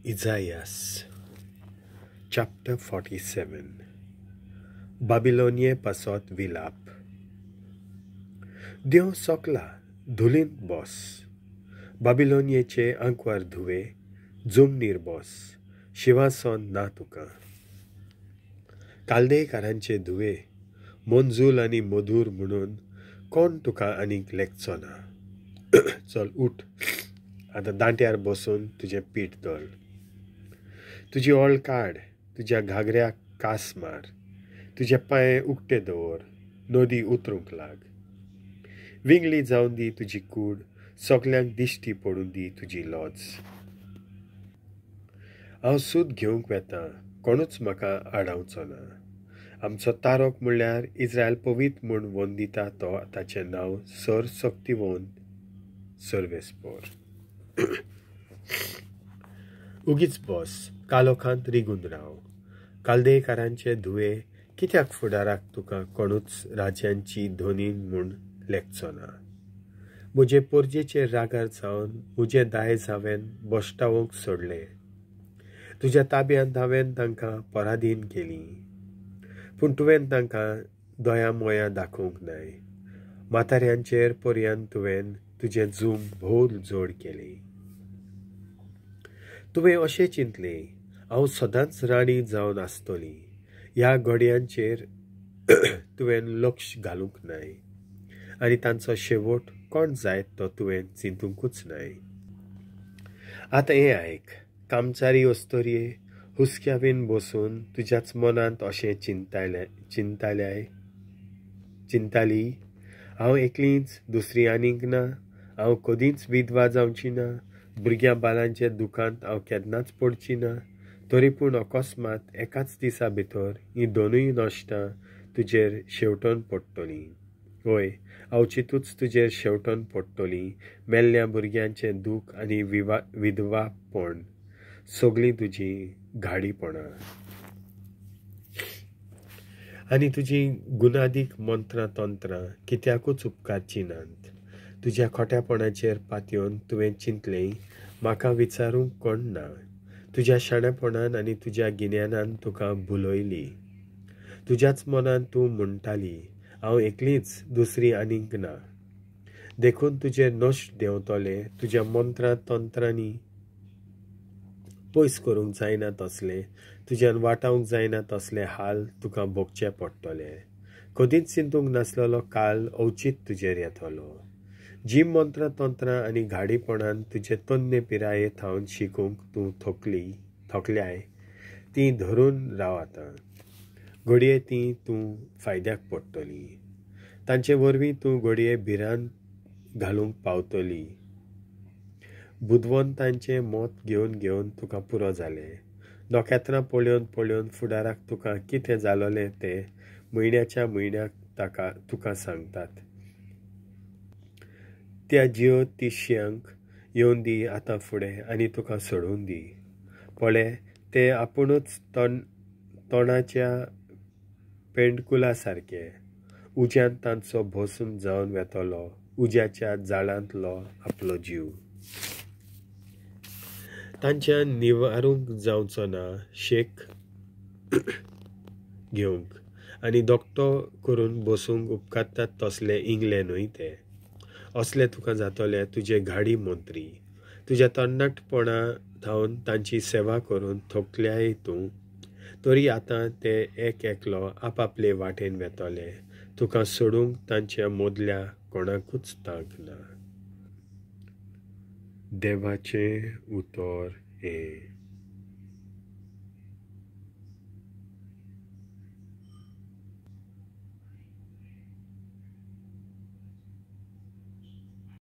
Isaiah chapter 47. बाबिलोनिये पासत विलाप. देव सोकला धुलींत बोस, बाबिलोनियेचे आंकवार धुवे जमनीर बोस, शिवासन ना तुका. कालदेकारांचे धुवे मंजूल आनी मधूर म्हणून कोण तुका आनीक लेखचो ना. चल उठ, आतां दांट्यार बसून तुजें पीठ दल, तुजी ओळ काड, तुज्या घागऱ्याक कास मार, तुजे पांय उक्ते दवर, नदी उतरूंक लाग. विंगली जावन दी तुजी कूड, सगल्यांक दिश्टी पडून दी तुजी लॉज. हांव सूद घेवंक वेता, कोणूच म्हाका आडावचो ना. आमचो तारक म्हणल्यार इस्रायल पवित्र म्हूण वंदिता तो, ताचें नांव सर सक्तिवंत सर्वेस्पोर. उगीच बस, कालोखांत रिगून राव. कालदेकारांचे धुवे कित्याक फुडाराक तुका कोणूच राज्यांची धोनी म्हूण लेखचो ना. म्हजे पोरजेचेर रागार जावन म्हजें दायज हांवें बोश्टावंक सोडलें, तुज्या ताब्यांत हांवें तांकां पराधीन केलीं, पूण तुवें तांकां दया मोया दाखोवंक नाय. म्हाताऱ्यांचेर पर्यंत तुवें तुजें जूम भोव जोड केली. तुवें अशें चिंतलें, हांव सदांच राणी जावन आसतली. ह्या घडयांचेर तुवें लक्ष घालूंक नाय आनी तांचो शेवट कोण जायत तो तुवें चिंतूंकूच नाय. आतां हें आयक, कामचारी अस्तोरये, हुस्क्या बीन बसून तुज्याच मनांत अशें चिंताली, हांव एकलीच, दुसरी आनीक ना, हांव कदींच विधवा जावची ना, भुरग्यां बालांच्या दुखांत हांव केन्नाच पडची ना. तरी पूण अकस्मात एकाच दिसा भितर हीं दोनूय नश्टां तुजेर शेवटून पडटलीं. हय, अवचितूच तुजेर शेवटून पडटलीं. मेल्ल्या भुरग्यांचें दूख आनी विधवापण, सगळीं तुजीं घाडीपणां आनी तुजीं गुणादीक मंत्रां तंत्रां कित्याकूच उपकारचीं नात. तुज्या खोट्यापणाचेर पातयेवन तुवें चिंतलें, म्हाका विचारूंक कोण ना. तुज्या शाणेपणान आनी तुज्या गिन्यानान तुका भुलयली. तुज्याच मनान तूं म्हणटाली, हांव एकलीच, दुसरी आनीक ना. देखून तुजेर नश्ट देंवतले, तुज्या मंत्रां तंत्रांनी पयस करूंक जायना तसलें, तुज्यान वाटावंक जायना तसले हाल तुका भोगचे पडटले. कदींच चिंतूंक नासलेलो काल अवचीत तुजेर येतलो. जी मंत्रां तंत्रां आनी घाडीपणान तुजे तन्ने पिराये थावन शिकूंक तूं थकल्याय, तीं धरून राव आतां. घडये तीं तूं फायद्याक पडटली. तांचे वरवीं तूं घडये भिरांत घालूंक पावतली. बुदवंतांचें मत घेवन घेवन तुका पुरो जालें. नखेत्रां पळोवन पळोवन फुडाराक तुका कितें जालोलें तें म्हयन्याच्या म्हयन्याक तुका सांगतात. त्या ज्योतिश्यांक येवन दी आतां फुडें आनी तुका सोडून दी. पळय, ते आपुणूच तोंडाच्या पेंडकुला सारके, उज्यांत तांचो भसून जावन वेतलो, उज्याच्या जाळांतलो आपलो जीव तांच्या निवारूंक जावचो ना. शेक घेवंक आनी धोकटो करून बसूंक उपकारतात तसले इंगले न्हय ते. असले तुका जातले तुजे घाडी मंत्री. तुज्या तरणाटपणा थावन तांची सेवा करून थकल्याय तूं, तरी आतां ते एक एकलो आपापले वाटेन वेतले. तुका सोडूंक तांच्या मदल्या कोणाकूच तांक ना. देवाचें उतर हें.